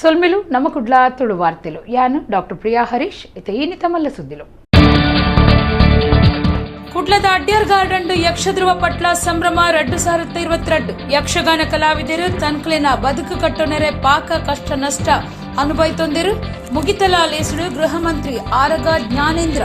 ಸೊಲ್ಮೆಲು ನಮ್ಮ ಕುಡ್ಲ ತುಳು ವಾರ್ತೆಲು. ಯಾನು ಡಾಕ್ಟರ್ ಪ್ರಿಯಾ ಹರೀಶ್. ಇತ್ತೆ ಈನಿತ ಮಲ್ಲ ಸುದ್ದಿಲು. ಕುಡ್ಲದ ಅಡ್ಯಾರ್ ಗಾರ್ಡನ್ ಯಕ್ಷಧ್ರುವ ಪಟ್ಲ ಸಂಭ್ರಮ 2022. ಯಕ್ಷಗಾನ ಕಲಾವಿದರು ತನ್ಕುಲೆನ ಬದುಕು ಕಟ್ಟೊನೆರೆ ಪಾಕ ಕಷ್ಟ ನಷ್ಟ ಅನುಭವಿತೊಂದಿರು. ಮುಗಿತಲ ಲೇಸುಡು ಗೃಹ ಮಂತ್ರಿ ಆರಗ ಜ್ಞಾನೇಂದ್ರ.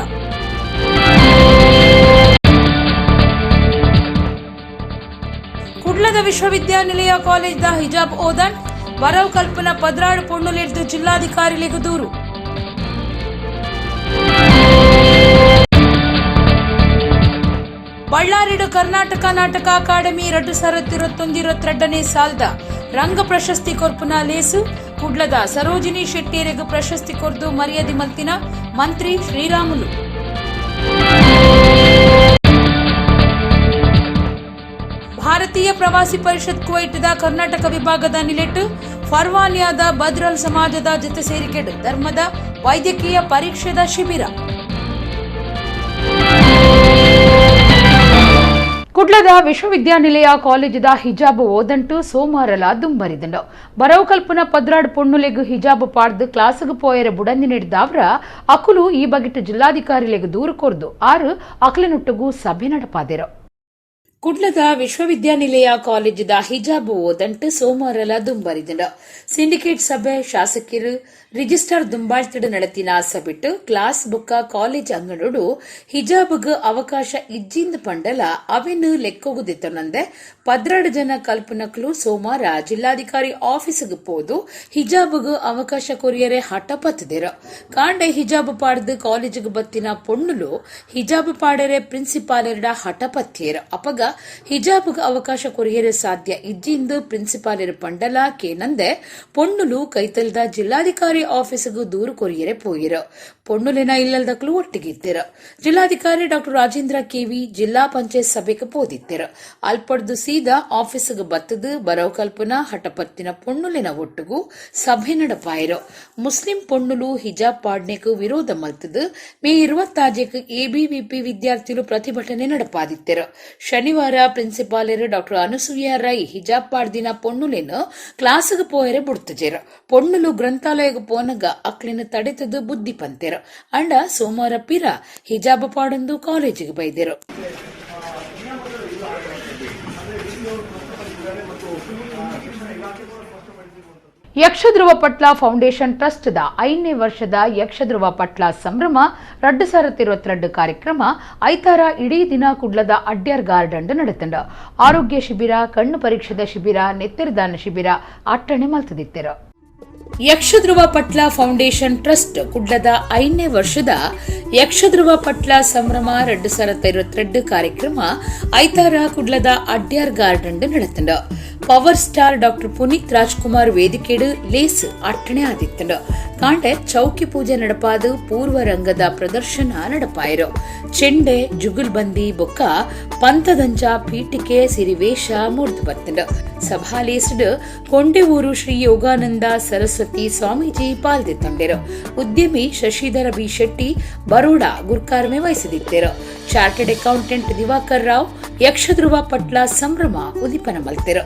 ಕುಡ್ಲದ ವಿಶ್ವವಿದ್ಯಾನಿಲಯ ಕಾಲೇಜ್ದ ಹಿಜಾಬ್ ಓದನ್ ಬರವ್ ಕಲ್ಪನ 12 ಪೊಣ್ಣುಲೆಡ್ದು ಜಿಲ್ಲಾಧಿಕಾರಿಗಳಿಗೂ ದೂರು. ಬಳ್ಳಾರಿಡು ಕರ್ನಾಟಕ ನಾಟಕ ಅಕಾಡೆಮಿ 2021-22ನೇ ಸಾಲ್ದ ರಂಗ ಪ್ರಶಸ್ತಿ ಕೊರ್ಪುನ ಲೇಸು. ಕುಡ್ಲದ ಸರೋಜಿನಿ ಶೆಟ್ಟಿಯರಿಗೂ ಪ್ರಶಸ್ತಿ ಕೊರ್ದು ಮರ್ಯಾದೆ ಮಲ್ತಿನ ಮಂತ್ರಿ ಶ್ರೀರಾಮುಲು. ಭಾರತೀಯ ಪ್ರವಾಸಿ ಪರಿಷತ್ ಕುವೈಟ್ದ ಕರ್ನಾಟಕ ವಿಭಾಗದ ನಿಲೆಟ್ಟು ಫರ್ವಾನಿಯಾದ ಬದ್ರಲ್ ಸಮಾಜದ ಜೊತೆ ಸೇರಿಕೆಡು ಧರ್ಮದ ವೈದ್ಯಕೀಯ ಪರೀಕ್ಷೆದ ಶಿಬಿರ. ಕುಡ್ಲದ ವಿಶ್ವವಿದ್ಯಾನಿಲಯ ಕಾಲೇಜಿದ ಹಿಜಾಬ್ ಓದಂಟು ಸೋಮವಾರಲ ದುಂಬರಿದಂಡು. ಬರವು ಕಲ್ಪನ 12 ಪೊಣ್ಣುಲೆಗು ಹಿಜಾಬ್ ಪಾಡ್ದು ಕ್ಲಾಸ್ಗ್ ಪೋಯರೆ ಬುಡಂದಿ ನೀಡಿದವರ ಅಕುಲು ಈ ಬಗೆಟ್ ಜಿಲ್ಲಾಧಿಕಾರಿಲೆಗು ದೂರು ಕೊರ್ದು ಆರು ಅಕ್ಲೆನೊಟ್ಟುಗು ಸಭೆ ನಡಪಾದಿರು. ಕುಡ್ಲದ ವಿಶ್ವವಿದ್ಯಾನಿಲಯ ಕಾಲೇಜಿದ ಹಿಜಾಬ್ ಓದಂಟು ಸೋಮವಾರಲ ದುಂಬರಿದಂಡು. ಸಿಂಡಿಕೇಟ್ ಸಭೆ ಶಾಸಕರು ರಿಜಿಸ್ಟ್ರಾರ್ ದುಂಬಾಳ್ತಿಡು ನಡತಿನ ಸಭೆಟ್ಟು ಕ್ಲಾಸ್ ಬುಕ್ಕ ಕಾಲೇಜ್ ಅಂಗನೋಡು ಹಿಜಾಬ್ಗ್ ಅವಕಾಶ ಇಜ್ಜಿಂದ ಪಂಡಲ ಅವೆನ್ನು ಲೆಕ್ಕೋಗುದಿತ್ತನಂದೆ 12 ಜನ ಕಲ್ಪನಕ್ಲು ಸೋಮವಾರ ಜಿಲ್ಲಾಧಿಕಾರಿ ಆಫೀಸ್ಗೆ ಪೋದು ಹಿಜಾಬ್ಗ್ ಅವಕಾಶ ಕೊರಿಯರೆ ಹಠ ಪತ್ತದಿರು. ಕಾಂಡೆ ಹಿಜಾಬ್ ಪಾಡ್ದು ಕಾಲೇಜಿಗೆ ಬತ್ತಿನ ಪೊಣ್ಣುಲು ಹಿಜಾಬ್ ಪಾಡರೆ ಪ್ರಿನ್ಸಿಪಾಲೆರಡ ಹಠ ಪತ್ತಿಯರು. ಅಪಗ ಹಿಜಾಬ್ಗ್ ಅವಕಾಶ ಕೊರಿಯರೆ ಸಾಧ್ಯ ಇಜ್ಜಿಂದು ಪ್ರಿನ್ಸಿಪಾಲರು ಪಂಡಲ ಕೇನಂದೆ ಪೊಣ್ಣುಲು ಕೈತಲ್ದ ಜಿಲ್ಲಾಧಿಕಾರಿ ಆಫೀಸ್ಗೂ ದೂರು ಕೊರಿಯರೆ ಪೋಯಿರು. ಪೊಣ್ಣುಲಿನ ಇಲ್ಲಲ್ದಕ್ಲು ಒಟ್ಟಿಗಿತ್ತಿರು. ಜಿಲ್ಲಾಧಿಕಾರಿ ಡಾಕ್ಟರ್ ರಾಜೇಂದ್ರ ಕೆವಿ ಜಿಲ್ಲಾ ಪಂಚಾಯತ್ ಸಭೆಗೆ ಪೋದಿತ್ತಿರು. ಅಲ್ಪಡ್ದು ಸೀದಾ ಆಫೀಸ್ಗೆ ಬತ್ತದು ಬರವ್ ಕಲ್ಪನ ಹಠಪತ್ತಿನ ಪೊಣ್ಣುಲಿನ ಒಟ್ಟುಗು ಸಭೆ ನಡಪಾಯಿರು. ಮುಸ್ಲಿಂ ಪೊಣ್ಣುಲು ಹಿಜಾಬ್ ಪಾಡ್ನೆಕ್ ವಿರೋಧ ಮಲ್ತದು ಮೇ 26ಕ್ಕೆ ಎಬಿವಿಪಿ ವಿದ್ಯಾರ್ಥಿಗಳು ಪ್ರತಿಭಟನೆ ನಡಪಾದಿತ್ತಿರು. ಶನಿವಾರ ಪ್ರಿನ್ಸಿಪಾಲರು ಡಾಕ್ಟರ್ ಅನಸೂಯ ರೈ ಹಿಜಾಬ್ ಪಾಡ್ದಿನ ಪೊಣ್ಣುಲೆನ್ ಕ್ಲಾಸ್ಗೆ ಪೋಯರೆ ಬುಡ್ತಜೆರು. ಪೊಣ್ಣುಲು ಗ್ರಂಥಾಲಯಗ್ ಪೋನಗ ಅಕ್ಲಿನ ತಡೆತದು ಬುದ್ಧಿ ಪಂತೆರು. ಅಂಡ ಸೋಮವಾರ ಪಿರ ಹಿಜಾಬ್ ಪಾಡೊಂದು ಕಾಲೇಜಿಗೆ ಬೈದೆರು. Yakshadhruva Patla foundation trust the 5ನೇ ವರ್ಷದ ಯಕ್ಷಧ್ರುವ ಪಟ್ಲ ಸಂಭ್ರಮ 2022 ಕಾರ್ಯಕ್ರಮ ಐತಾರ ಇಡೀ ದಿನ ಕುಡ್ಲದ ಅಡ್ಯಾರ್ ಗಾರ್ಡನ್ ನಡೆತಂಡ. ಆರೋಗ್ಯ ಶಿಬಿರ, ಕಣ್ಣು ಪರೀಕ್ಷೆದ ಶಿಬಿರ, ನೆತ್ತೆರದಾನ ಶಿಬಿರ ಅಟ್ಟಣೆ ಮಲ್ತದಿತ್ತೆರು. ಯಕ್ಷಧ್ರುವ ಪಟ್ಲ ಫೌಂಡೇಶನ್ ಟ್ರಸ್ಟ್ ಕುಡ್ಲದ 5ನೇ ವರ್ಷದ ಯಕ್ಷಧ್ರುವ ಪಟ್ಲ ಸಂಭ್ರಮ 2022 ಕಾರ್ಯಕ್ರಮ ಐತಾರ ಕುಡ್ಲದ ಅಡ್ಯಾರ್ ಗಾರ್ಡನ್ ನಡೆತಂಡ. Power star doctor Puneeth Rajkumar ವೇದಿಕೆಡು ಲೇಸ್ ಅಟ್ಟಣೆ ಆದಿತ್ತಂಡು. ಕಾಂಡೆ ಚೌಕಿ ಪೂಜೆ ನಡಪಾದು ಪೂರ್ವ ರಂಗದ ಪ್ರದರ್ಶನ ನಡಪಾಯಿರು. ಚೆಂಡೆ, ಜುಗುಲ್ಬಂದಿ ಬೊಕ್ಕ ಪಂತದಂಚ ಪೀಠಿಕೆ ಸಿರಿವೇಶ ಮೂರ್ದು ಬತ್ತಂಡು. ಸಭಾಲೇಸ್ಡ್ ಕೊಂಡೆವೂರು ಶ್ರೀ ಯೋಗಾನಂದ ಸರಸ್ವತಿ ಸ್ವಾಮೀಜಿ ಪಾಲ್ದಿತ್ತೊಂಡೆರು. ಉದ್ಯಮಿ ಶಶಿಧರ ಬಿ ಶೆಟ್ಟಿ ಬರೋಡಾ ಗುರ್ಕಾರ್ಮೆ ವಹಿಸಿದಿತ್ತೆರು. ಚಾರ್ಟರ್ಡ್ ಅಕೌಂಟೆಂಟ್ ದಿವಾಕರ್ ರಾವ್ ಯಕ್ಷಧ್ರುವ ಪಟ್ಲ ಸಂಭ್ರಮ ಉದಿಪನ ಮಲ್ತೆರು.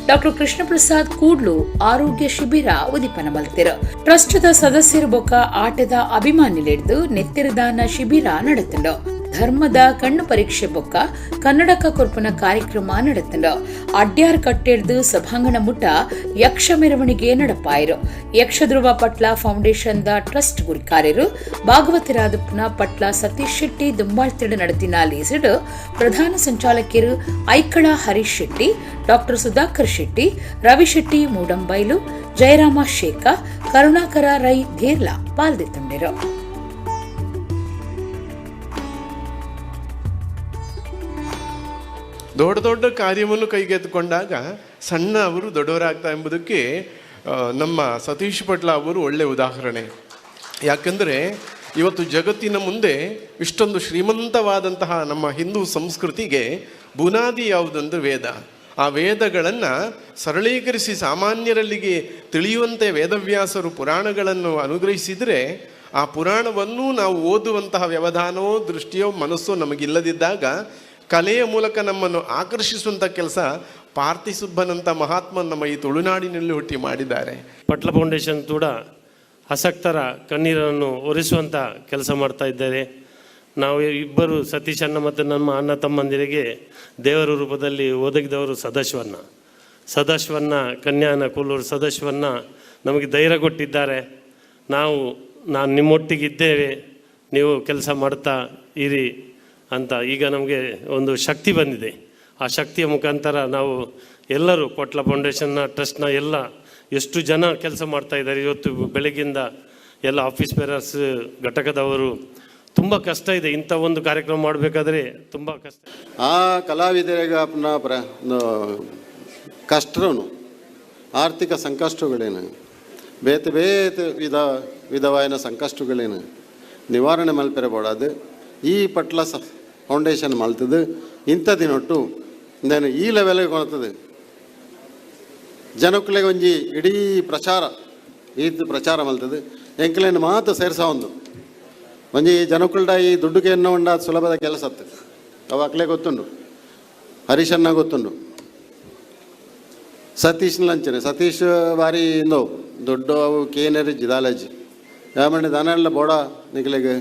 ಡಾಕ್ಟರ್ ಕೃಷ್ಣಪ್ರಸಾದ್ ಕೂಡ್ಲು ಆರೋಗ್ಯ ಶಿಬಿರ ಉದಿಪನ ಮಲ್ತೆರು. ಟ್ರಸ್ಟ್ದ ಸದಸ್ಯರು ಬೊಕ್ಕ ಆಟದ ಅಭಿಮಾನಿಲೆಡ್ದು ನೆತ್ತೆರದಾನ ಶಿಬಿರ ನಡೆತಂಡು. ಧರ್ಮದ ಕಣ್ಣು ಪರೀಕ್ಷೆ ಬೊಕ್ಕ ಕನ್ನಡಕ ಕೊರ್ಪುನ ಕಾರ್ಯಕ್ರಮ ನಡೆತಂಡು. ಅಡ್ಯಾರ್ ಕಟ್ಟೆಡ್ದು ಸಭಾಂಗಣ ಮುಟ್ಟ ಯಕ್ಷ ಮೆರವಣಿಗೆ ನಡಪಾಯಿರು. Yakshadhruva Patla foundation the trust ಗುರಿಕಾರ್ಯರು ಭಾಗವತರಾದಪ್ಪನ ಪಟ್ಲ ಸತೀಶ್ ಶೆಟ್ಟಿ ದುಂಬಾಳ್ತಿಡು ನಡೆತಿನ ಲೇಸಿಡ್ ಪ್ರಧಾನ ಸಂಚಾಲಕರು ಐಕಳ ಹರೀಶ್ ಶೆಟ್ಟಿ, ಡಾಕ್ಟರ್ ಸುಧಾಕರ್ ಶೆಟ್ಟಿ, ರವಿ ಶೆಟ್ಟಿ ಮೂಡಂಬೈಲು, ಜಯರಾಮ ಶೇಖ, ಕರುಣಾಕರ ರೈ ಧೇರ್ಲಾ ಪಾಲ್ದೆತ್ತೊಂಡೆರು. ದೊಡ್ಡ ದೊಡ್ಡ ಕಾರ್ಯವನ್ನು ಕೈಗೆತ್ತಿಕೊಂಡಾಗ ಸಣ್ಣ ಅವರು ದೊಡ್ಡವರಾಗ್ತಾ ಎಂಬುದಕ್ಕೆ ನಮ್ಮ ಸತೀಶ್ ಪಟ್ಲ ಅವರು ಒಳ್ಳೆಯ ಉದಾಹರಣೆ. ಯಾಕಂದರೆ ಇವತ್ತು ಜಗತ್ತಿನ ಮುಂದೆ ಇಷ್ಟೊಂದು ಶ್ರೀಮಂತವಾದಂತಹ ನಮ್ಮ ಹಿಂದೂ ಸಂಸ್ಕೃತಿಗೆ ಬುನಾದಿ ಯಾವುದಂದ್ರೆ ವೇದ. ಆ ವೇದಗಳನ್ನು ಸರಳೀಕರಿಸಿ ಸಾಮಾನ್ಯರಲ್ಲಿಗೆ ತಿಳಿಯುವಂತೆ ವೇದವ್ಯಾಸರು ಪುರಾಣಗಳನ್ನು ಅನುಗ್ರಹಿಸಿದರೆ ಆ ಪುರಾಣವನ್ನೂ ನಾವು ಓದುವಂತಹ ವ್ಯವಧಾನವೋ ದೃಷ್ಟಿಯೋ ಮನಸ್ಸೋ ನಮಗಿಲ್ಲದಿದ್ದಾಗ ಕಲೆಯ ಮೂಲಕ ನಮ್ಮನ್ನು ಆಕರ್ಷಿಸುವಂಥ ಕೆಲಸ ಪಾರ್ಥಿಸುಬ್ಬನಂಥ ಮಹಾತ್ಮ ನಮ್ಮ ಈ ತುಳುನಾಡಿನಲ್ಲಿ ಹುಟ್ಟಿ ಮಾಡಿದ್ದಾರೆ. ಪಟ್ಲ ಫೌಂಡೇಶನ್ ಕೂಡ ಅಸಕ್ತರ ಕಣ್ಣೀರನ್ನು ಒರೆಸುವಂಥ ಕೆಲಸ ಮಾಡ್ತಾ ಇದ್ದಾರೆ. ನಾವು ಇಬ್ಬರು ಸತೀಶಣ್ಣ ಮತ್ತು ನಮ್ಮ ಅಣ್ಣ ತಮ್ಮಂದಿರಿಗೆ ದೇವರ ರೂಪದಲ್ಲಿ ಒದಗಿದವರು ಸದಾಶಿವಣ್ಣ. ಸದಾಶಿವಣ್ಣ ಕನ್ಯಾನ ಕೊಲ್ಲೂರು ಸದಾಶಿವಣ್ಣ ನಮಗೆ ಧೈರ್ಯ ಕೊಟ್ಟಿದ್ದಾರೆ. ನಾನು ನಿಮ್ಮೊಟ್ಟಿಗಿದ್ದೇವೆ, ನೀವು ಕೆಲಸ ಮಾಡ್ತಾ ಇರಿ ಅಂತ. ಈಗ ನಮಗೆ ಒಂದು ಶಕ್ತಿ ಬಂದಿದೆ. ಆ ಶಕ್ತಿಯ ಮುಖಾಂತರ ನಾವು ಎಲ್ಲರೂ ಪಟ್ಲ ಫೌಂಡೇಶನ್ನ ಟ್ರಸ್ಟ್ನ ಎಲ್ಲ ಎಷ್ಟು ಜನ ಕೆಲಸ ಮಾಡ್ತಾ ಇದ್ದಾರೆ. ಇವತ್ತು ಬೆಳಗ್ಗಿಂದ ಎಲ್ಲ ಆಫೀಸ್ ಬೇರರ್ಸ್ ಘಟಕದವರು, ತುಂಬ ಕಷ್ಟ ಇದೆ. ಇಂಥ ಒಂದು ಕಾರ್ಯಕ್ರಮ ಮಾಡಬೇಕಾದ್ರೆ ತುಂಬ ಕಷ್ಟ. ಆ ಕಲಾವಿದರಿಗೆ ಅಪ್ನ ಕಷ್ಟನು ಆರ್ಥಿಕ ಸಂಕಷ್ಟಗಳೇನು, ಬೇತೆ ಬೇತೆ ವಿಧ ವಿಧವಾಯಿನ ಸಂಕಷ್ಟಗಳೇನು ನಿವಾರಣೆ ಮಲ್ಪೆರೆ ಬೋಡಾದು ಈ ಪಟ್ಲ ಸ ಫೌಂಡೇಶನ್ ಮಲ್ತದು. ಇಂಥ ದಿನೊಟ್ಟು ನಾನು ಈ ಲೆವೆಲ್ಗೆ ಕೊಡ್ತದೆ. ಜನಕ್ಕುಲೆಗೆ ಒಂಜಿ ಇಡೀ ಪ್ರಚಾರ ಈತ್ ಪ್ರಚಾರ ಮಲ್ತದೆ. ಎಂಕ್ಲೇನು ಮಾತು ಸೇರ್ಸ ಒಂದು ಒಂಜಿ ಜನಕ್ಕುಲ್ಡ ಈ ದುಡ್ಡುಗೆ ಎನ್ನೋ ಉಂಡ ಸುಲಭದ ಕೆಲಸ ಅತ್ತು. ಅವು ಅಕ್ಲೆ ಗೊತ್ತುಂಡು, ಹರೀಶನ್ನ ಗೊತ್ತುಂಡು, ಸತೀಶ್ ಲಂಚನೆ ಸತೀಶ್ ಬಾರಿ ಇಂದೋ ದೊಡ್ಡ ಅವು ಕೇನರಿ ಜಿದಾಲಜಿ ಯಾಮಂಡಿ ದಾನಲ್ಲ ಬೋಡ ನಿಕ್ಲೆಗ್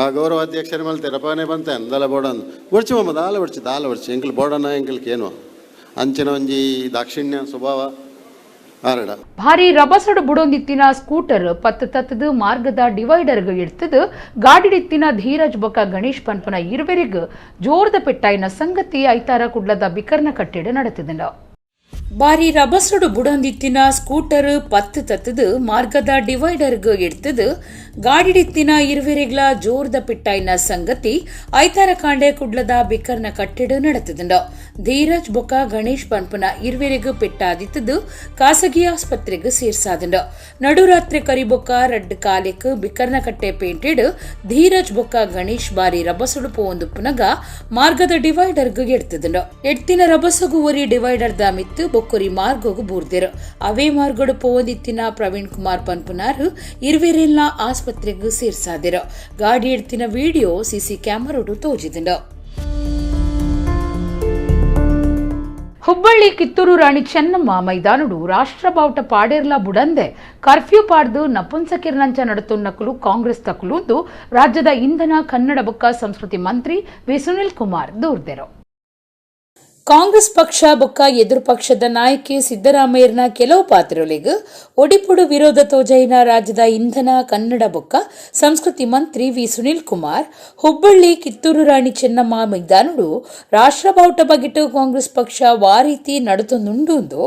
ಆ ಗೌರವ ಅಧ್ಯಕ್ಷರ ಮಲ್ತೆ ರಪಾನೆ ಬಂತೆ ಅಂದಲ ಬೋಡ ಅಂದ್ ಒಡ್ಚಿ ಮಮ್ಮ ದಾಲ ಒಡ್ಚಿ ದಾಲ ಒಡ್ಚಿ ಎಂಕಲ್ ಬೋಡನ ಎಂಕಲ್ ಕೇನು ಅಂಚಿನ ಒಂಜಿ ದಾಕ್ಷಿಣ್ಯ ಸ್ವಭಾವ ಆರಡ. ಭಾರಿ ರಭಸಡು ಬುಡೊಂದಿತ್ತಿನ ಸ್ಕೂಟರ್ ಪತ್ತು ತತ್ತದು ಮಾರ್ಗದ ಡಿವೈಡರ್ಗ್ ಇಡ್ತದು ಗಾಡಿಡಿತ್ತಿನ ಧೀರಜ್ ಬೊಕ್ಕ ಗಣೇಶ್ ಪನ್ಪುನ ಇರುವೆರಿಗ್ ಜೋರ್ದ ಪೆಟ್ಟಾಯಿನ ಸಂಗತಿ ಐತಾರ ಕುಡ್ಲದ ಬಿಕರ್ನ ಕಟ್ಟೆಡು ನಡೆತಿದ್ದ. ಬಾರಿ ರಭಸಡು ಬುಡೊಂದಿತ್ತಿನ ಸ್ಕೂಟರ್ ಪತ್ತು ತತ್ತದು ಮಾರ್ಗದ ಡಿವೈಡರ್ಗ್ ಇಡ್ತದು ಗಾಡಿಡಿತ್ತಿನ ಇರುವೆರಿಗ್ಲ ಜೋರ್ದ ಪಿಟ್ಟಾಯಿನ ಸಂಗತಿ ಐತಾರ ಕಾಂಡೆ ಕುಡ್ಲದ ಬಿಕರ್ನ ಕಟ್ಟೆಡು ನಡೆತಿದ್ದ. ಧೀರಜ್ ಬೊಕ್ಕ ಗಣೇಶ್ ಪನ್ಪುನ ಇರುವೆರಿಗ್ ಪೆಟ್ಟಾದಿತ್ತದು ಖಾಸಗಿ ಆಸ್ಪತ್ರೆಗೆ ಸೇರ್ಸಾದಂಡ. ನಡುರಾತ್ರಿ ಕರಿಬೊಕ್ಕ ರಡ್ಡ್ ಕಾಲೆಕ್ ಬಿಕರ್ನ ಕಟ್ಟೆ ಪೇಂಟೆಡ್ ಧೀರಜ್ ಬೊಕ್ಕ ಗಣೇಶ್ ಬಾರಿ ರಭಸಡು ಪೋವೊಂದು ಪುನಗ ಮಾರ್ಗದ ಡಿವೈಡರ್ಗ್ ಎಡ್ತದಂಡ. ಎಡ್ತಿನ ರಭಸಗು ಒರಿ ಡಿವೈಡರ್ the ಮಿತ್ತು ಬೊಕ್ಕೊರಿ ಮಾರ್ಗೋಗು ಬೂರ್ದೆರು. ಅವೇ ಮಾರ್ಗೋಡು ಪೋವೊಂದಿತ್ತಿನ ಪ್ರವೀಣ್ ಕುಮಾರ್ ಪನ್ಪುನಾರು ಇರುವೆರೆಲ್ಲ ಆಸ್ಪತ್ರೆಗ್ ಸೇರ್ಸಾದೆರು. ಗಾಡಿ ಎಡ್ತಿನ ವಿಡಿಯೋ ಸಿಸಿ ಕ್ಯಾಮರೋಡು ತೋಜಿದಂಡ. ಹುಬ್ಬಳ್ಳಿ ಕಿತ್ತೂರು ರಾಣಿ ಚೆನ್ನಮ್ಮ ಮೈದಾನುಡು ರಾಷ್ಟ್ರ ಬಾವುಟ ಪಾಡೇರ್ಲ ಬುಡಂದೆ ಕರ್ಫ್ಯೂ ಪಾಡ್ದು ನಪುಂಸಕಿರ್ನಂಚ ನಡತುನ್ನಕಲು ಕಾಂಗ್ರೆಸ್ ತಕಲುಂದು ರಾಜ್ಯದ ಇಂಧನ ಕನ್ನಡ ಬೊಕ್ಕ ಸಂಸ್ಕೃತಿ ಮಂತ್ರಿ ವಿ ಸುನಿಲ್ ಕುಮಾರ್ ದೂರ್ದೆರು. ಕಾಂಗ್ರೆಸ್ ಪಕ್ಷ ಬೊಕ್ಕ ಎದುರು ಪಕ್ಷದ ನಾಯಕಿ ಸಿದ್ದರಾಮಯ್ಯನ ಕೆಲವು ಪಾತ್ರಗಳಿಗೆ ಒಡಿಪುಡು ವಿರೋಧ ತೋಜೈನ ರಾಜ್ಯದ ಇಂಧನ ಕನ್ನಡ ಬೊಕ್ಕ ಸಂಸ್ಕೃತಿ ಮಂತ್ರಿ ವಿ ಸುನಿಲ್ ಕುಮಾರ್ ಹುಬ್ಬಳ್ಳಿ ಕಿತ್ತೂರು ರಾಣಿ ಚೆನ್ನಮ್ಮ ಮೈದಾನುಡು ರಾಷ್ಟ್ರ ಬಾವುಟ ಬಗಿಟ್ಟು ಕಾಂಗ್ರೆಸ್ ಪಕ್ಷ ವಾರೀತಿ ನಡತೊಂದುಂಡು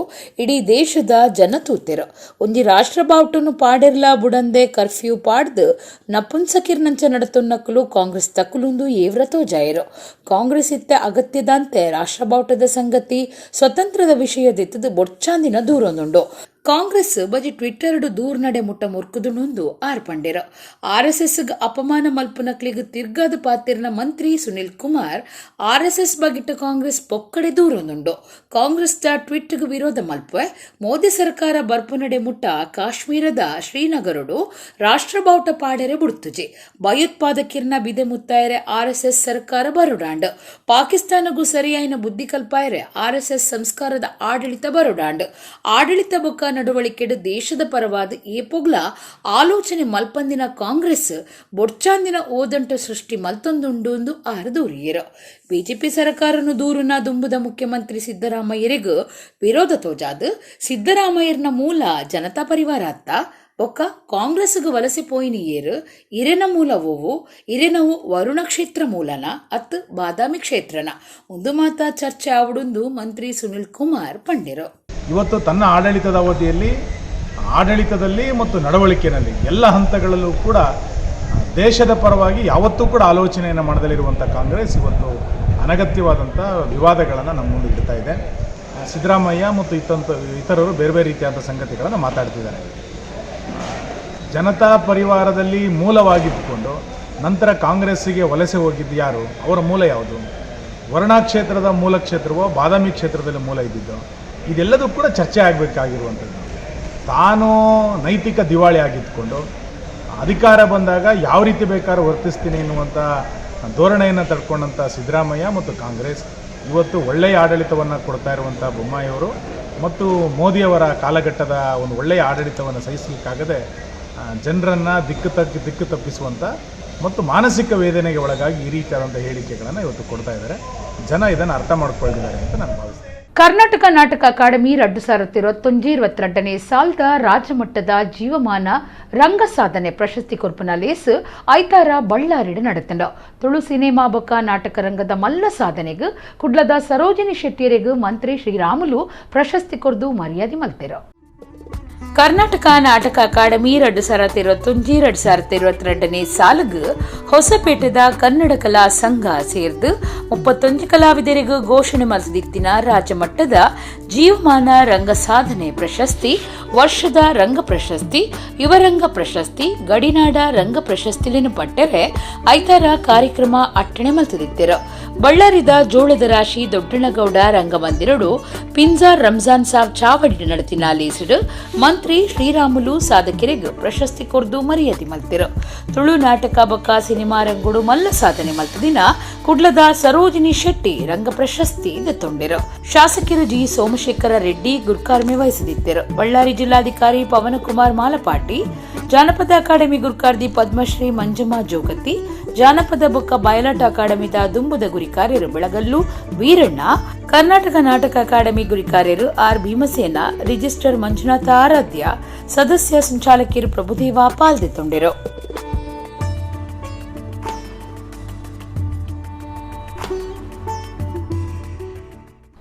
ಇಡೀ ದೇಶದ ಜನ ತೂತೆರು. ಒಂಜಿ ರಾಷ್ಟ್ರ ಬಾವುಟನು ಪಾಡಿರ್ಲ ಬುಡಂದೆ ಕರ್ಫ್ಯೂ ಪಾಡ್ದು ನಪುಂಸಕಿರ್ನಂಚ ನಡತೊನ್ನಕಲು ಕಾಂಗ್ರೆಸ್ ತಕುಲುಂದು ಏವ್ರ ತೋಜಾಯರು. ಕಾಂಗ್ರೆಸ್ ಇತ್ತ ಅಗತ್ಯದಂತೆ ರಾಷ್ಟ್ರ ಬಾವುಟದ ಸಂಗತಿ ಸ್ವತಂತ್ರದ ವಿಷಯದೆತ್ತದು ಬೊಡ್ಚಾಂದಿನ ದೂರೊಂದುಂಡು. ಕಾಂಗ್ರೆಸ್ ಬಜಿ ಟ್ವಿಟ್ಟರ್ಡ್ ದೂರ್ ನಡೆ ಮುಟ್ಟ ಮುರ್ಕುದುನೊಂದು ಆರ್ಪಂಡೆರು. ಆರ್ಎಸ್ಎಸ್ ಅಪಮಾನ ಮಲ್ಪುನಕ್ಲಿಗ್ ತಿರ್ಗಾದ ಪಾತಿರ್ನ ಮಂತ್ರಿ ಸುನಿಲ್ ಕುಮಾರ್ ಆರ್ಎಸ್ಎಸ್ ಬಗಿಟ್ಟ ಕಾಂಗ್ರೆಸ್ ಪೊಕ್ಕಡೆ ದೂರೊಂದುಂಡು. ಕಾಂಗ್ರೆಸ್ the ಟ್ವಿಟ್ಗ್ ವಿರೋಧ ಮಲ್ಪೆ ಮೋದಿ ಸರ್ಕಾರ ಬರ್ಪುನಡೆ ಮುಟ್ಟ ಕಾಶ್ಮೀರದ ಶ್ರೀನಗರಡು ರಾಷ್ಟ್ರಬಾವುಟ ಪಾಡೆರೆ ಬುಡ್ತುಜಿ. ಭಯೋತ್ಪಾದಕಿರ್ನ ಬಿದೆ ಮುತ್ತಾಯರೆ ಆರ್ಎಸ್ಎಸ್ ಸರ್ಕಾರ ಬರುಡಾಂಡ್. ಪಾಕಿಸ್ತಾನಗೂ ಸರಿಯಾಯಿನ ಬುದ್ಧಿ ಕಲ್ಪಾಯರೆ ಆರ್ಎಸ್ಎಸ್ ಸಂಸ್ಕಾರದ ಆಡಳಿತ ಬರುಡಾಂಡ್. ಆಡಳಿತ ಬೊಕ್ಕ ನಡವಳಿಕೆಡು ದೇಶದ ಪರವಾದ ಏಪೊಗ್ಲ ಆಲೋಚನೆ ಮಲ್ಪಂದಿನ ಕಾಂಗ್ರೆಸ್ ಬೊಡ್ಚಾಂದಿನ ಓದಂಟ ಸೃಷ್ಟಿ ಮಲ್ತೊಂದುಂಡು ಎಂದು ಆರು ದೂರಿಯರು. ಬಿಜೆಪಿ ಸರ್ಕಾರನು ದೂರುನ ದುಂಬುದ ಮುಖ್ಯಮಂತ್ರಿ ಸಿದ್ದರಾಮಯ್ಯರಿಗೂ ವಿರೋಧ ತೋಜಾದು ಸಿದ್ದರಾಮಯ್ಯರ್ನ ಮೂಲ ಜನತಾ ಪರಿವಾರ ಅತ್ತ ಬೊಕ್ಕ ಕಾಂಗ್ರೆಸ್ಗೆ ವಲಸೆ ಪೋಯಿನ ಏರು, ಇರೆನ ಮೂಲ ಓವು, ಇರೆನವು ವರುಣ ಕ್ಷೇತ್ರ ಮೂಲನ ಅತ್ತು ಬಾದಾಮಿ ಕ್ಷೇತ್ರನ ಒಂದು ಮಾತಾ ಚರ್ಚೆ ಆವಡುಂದು ಮಂತ್ರಿ ಸುನಿಲ್ ಕುಮಾರ್ ಪಂಡಿರು. ಇವತ್ತು ತನ್ನ ಆಡಳಿತದ ಅವಧಿಯಲ್ಲಿ ಆಡಳಿತದಲ್ಲಿ ಮತ್ತು ನಡವಳಿಕೆಯಲ್ಲಿ ಎಲ್ಲ ಹಂತಗಳಲ್ಲೂ ಕೂಡ ದೇಶದ ಪರವಾಗಿ ಯಾವತ್ತೂ ಕೂಡ ಆಲೋಚನೆಯನ್ನು ಮಾಡದಲ್ಲಿರುವಂಥ ಕಾಂಗ್ರೆಸ್ ಇವತ್ತು ಅನಗತ್ಯವಾದಂಥ ವಿವಾದಗಳನ್ನು ನಮ್ಮ ಮುಂದೆ ಇಡ್ತಾ ಇದೆ. ಸಿದ್ದರಾಮಯ್ಯ ಮತ್ತು ಇತರರು ಬೇರೆ ಬೇರೆ ರೀತಿಯಾದ ಸಂಗತಿಗಳನ್ನು ಮಾತಾಡ್ತಿದ್ದಾರೆ. ಜನತಾ ಪರಿವಾರದಲ್ಲಿ ಮೂಲವಾಗಿದ್ದುಕೊಂಡು ನಂತರ ಕಾಂಗ್ರೆಸ್ಸಿಗೆ ವಲಸೆ ಹೋಗಿದ್ದು ಯಾರು? ಅವರ ಮೂಲ ಯಾವುದು? ವರುಣಾ ಕ್ಷೇತ್ರದ ಮೂಲ ಕ್ಷೇತ್ರವೋ ಬಾದಾಮಿ ಕ್ಷೇತ್ರದಲ್ಲಿ ಮೂಲ ಇದ್ದಿದ್ದು? ಇದೆಲ್ಲದೂ ಕೂಡ ಚರ್ಚೆ ಆಗಬೇಕಾಗಿರುವಂಥದ್ದು. ತಾನು ನೈತಿಕ ದಿವಾಳಿ ಆಗಿದ್ದುಕೊಂಡು ಅಧಿಕಾರ ಬಂದಾಗ ಯಾವ ರೀತಿ ಬೇಕಾದ್ರೂ ವರ್ತಿಸ್ತೀನಿ ಎನ್ನುವಂಥ ಧೋರಣೆಯನ್ನು ತಡ್ಕೊಂಡಂಥ ಸಿದ್ದರಾಮಯ್ಯ ಮತ್ತು ಕಾಂಗ್ರೆಸ್ ಇವತ್ತು ಒಳ್ಳೆಯ ಆಡಳಿತವನ್ನು ಕೊಡ್ತಾ ಇರುವಂಥ ಬೊಮ್ಮಾಯಿಯವರು ಮತ್ತು ಮೋದಿಯವರ ಕಾಲಘಟ್ಟದ ಒಂದು ಒಳ್ಳೆಯ ಆಡಳಿತವನ್ನು ಸಹಿಸಲಿಕ್ಕಾಗದೆ ಜನರನ್ನು ದಿಕ್ಕು ತಪ್ಪಿಸುವಂಥ ಮತ್ತು ಮಾನಸಿಕ ವೇದನೆಗೆ ಒಳಗಾಗಿ ಈ ರೀತಿಯಾದಂಥ ಹೇಳಿಕೆಗಳನ್ನು ಇವತ್ತು ಕೊಡ್ತಾ ಇದ್ದಾರೆ. ಜನ ಇದನ್ನು ಅರ್ಥ ಮಾಡ್ಕೊಳ್ತಿದ್ದಾರೆ ಅಂತ ನಾನು ಭಾವಿಸ್ತೇನೆ. ಕರ್ನಾಟಕ ನಾಟಕ ಅಕಾಡೆಮಿ 2021-22 ಸಾಲದ ರಾಜ್ಯಮಟ್ಟದ ಜೀವಮಾನ ರಂಗ ಸಾಧನೆ ಪ್ರಶಸ್ತಿ ಕೊರ್ಪುನ ಲೇಸ್ ಐತಾರ ಬಳ್ಳಾರಿಡ್ ನಡೆತಂಡ. ತುಳು ಸಿನಿಮಾ ಬೊಕ್ಕ ನಾಟಕ ರಂಗದ ಮಲ್ಲ ಸಾಧನೆಗೆ ಕುಡ್ಲದ ಸರೋಜಿನಿ ಶೆಟ್ಟಿಯರಿಗೂ ಮಂತ್ರಿ ಶ್ರೀರಾಮುಲು ಪ್ರಶಸ್ತಿ ಕೊರ್ದು ಮರ್ಯಾದೆ ಮಲ್ತೆರು. ಕರ್ನಾಟಕ ನಾಟಕ ಅಕಾಡೆಮಿ 2021-2022 ಸಾಲಗು ಹೊಸಪೇಟೆದ ಕನ್ನಡ ಕಲಾ ಸಂಘ ಸೇರ್ದು 31 ಕಲಾವಿದರಿಗೂ ಘೋಷಣೆ ಮಲ್ತಿನ ರಾಜ್ಯಮಟ್ಟದ ಜೀವಮಾನ ರಂಗ ಸಾಧನೆ ಪ್ರಶಸ್ತಿ, ವರ್ಷದ ರಂಗ ಪ್ರಶಸ್ತಿ, ಯುವರಂಗ ಪ್ರಶಸ್ತಿ, ಗಡಿನಾಡ ರಂಗ ಪ್ರಶಸ್ತಿಲಿನ ಪಟ್ಟರೆ ಐತಾರ ಕಾರ್ಯಕ್ರಮ ಅಟ್ಟಣೆ ಮಲ್ತದಿತ್ತಿರು. ಬಳ್ಳಾರಿದ ಜೋಳದ ರಾಶಿ ದೊಡ್ಡನಗೌಡ ರಂಗಮಂದಿರಡು ಪಿಂಜಾರ್ ರಂಜಾನ್ ಸಾಬ್ ಚಾವಡಿ ನಡೆತಿನ ಲೇಸಿಡು ಮಂತ್ರಿ ಶ್ರೀರಾಮುಲು ಸಾಧಕರಿಗೆ ಪ್ರಶಸ್ತಿ ಕೊರ್ದು ಮರ್ಯಾದೆ ಮಲ್ತಿರು. ತುಳು ನಾಟಕ ಬೊಕ್ಕ ಸಿನಿಮಾ ರಂಗುಡು ಮಲ್ಲ ಸಾಧನೆ ಮಲ್ತದಿನ ಕುಡ್ಲದ ಸರೋಜಿನಿ ಶೆಟ್ಟಿ ರಂಗ ಪ್ರಶಸ್ತಿ ದತ್ತೊಂಡಿರು. ಶಾಸಕರು ಜಿ ಸೋಮಶೇಖರ ರೆಡ್ಡಿ ಗುರ್ಕಾರ್ಮೆ ವಹಿಸದಿದ್ದರು. ಬಳ್ಳಾರಿ ಜಿಲ್ಲಾಧಿಕಾರಿ ಪವನಕುಮಾರ್ ಮಾಲಪಾಟಿ, ಜಾನಪದ ಅಕಾಡೆಮಿ ಗುರ್ಕಾರ್ದಿ ಪದ್ಮಶ್ರೀ ಮಂಜಮ್ಮ ಜೋಗತಿ, ಜಾನಪದ ಬೊಕ್ಕ ಬಯಲಾಟ ಅಕಾಡೆಮಿದ ದುಂಬುದ ಗುರಿಕಾರ್ಯರು ಬೆಳಗಲ್ಲು ವೀರಣ್ಣ, ಕರ್ನಾಟಕ ನಾಟಕ ಅಕಾಡೆಮಿ ಗುರಿಕಾರ್ಯರು ಆರ್ ಭೀಮಸೇನ, ರಿಜಿಸ್ಟರ್ ಮಂಜುನಾಥ ಆರಾಧ್ಯ, ಸದಸ್ಯ ಸಂಚಾಲಕಿಯರು ಪ್ರಭುದೇವ ಪಾಲ್ದೆತ್ತೊಂಡಿರು.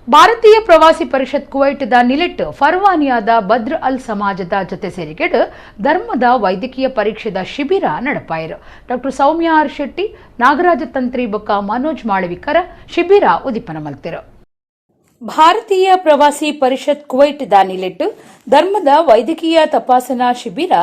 ಭಾರತೀಯ ಪ್ರವಾಸಿ ಪರಿಷತ್ ಕುವೈಟ್ದ ನಿಲೆಟ್ ಫರ್ವಾನಿಯಾದ ಬದ್ರ್ ಅಲ್ ಸಮಾಜದ ಜೊತೆ ಸೇರಿಗೆಡ್ ಧರ್ಮದ ವೈದ್ಯಕೀಯ ಪರೀಕ್ಷೆದ ಶಿಬಿರ ನಡಪಾಯರು. ಡಾಕ್ಟರ್ ಸೌಮ್ಯ ಆರ್ ಶೆಟ್ಟಿ, ನಾಗರಾಜ ತಂತ್ರಿ ಬೊಕ್ಕ ಮನೋಜ್ ಮಾಳವಿಕರ ಶಿಬಿರ ಉದಿಪನ ಮಲ್ತಿರು. ಭಾರತೀಯ ಪ್ರವಾಸಿ ಪರಿಷತ್ ಕುವೈಟ್ the ನಿಲೆಟ್ ಧರ್ಮದ ವೈದ್ಯಕೀಯ ತಪಾಸಣಾ ಶಿಬಿರ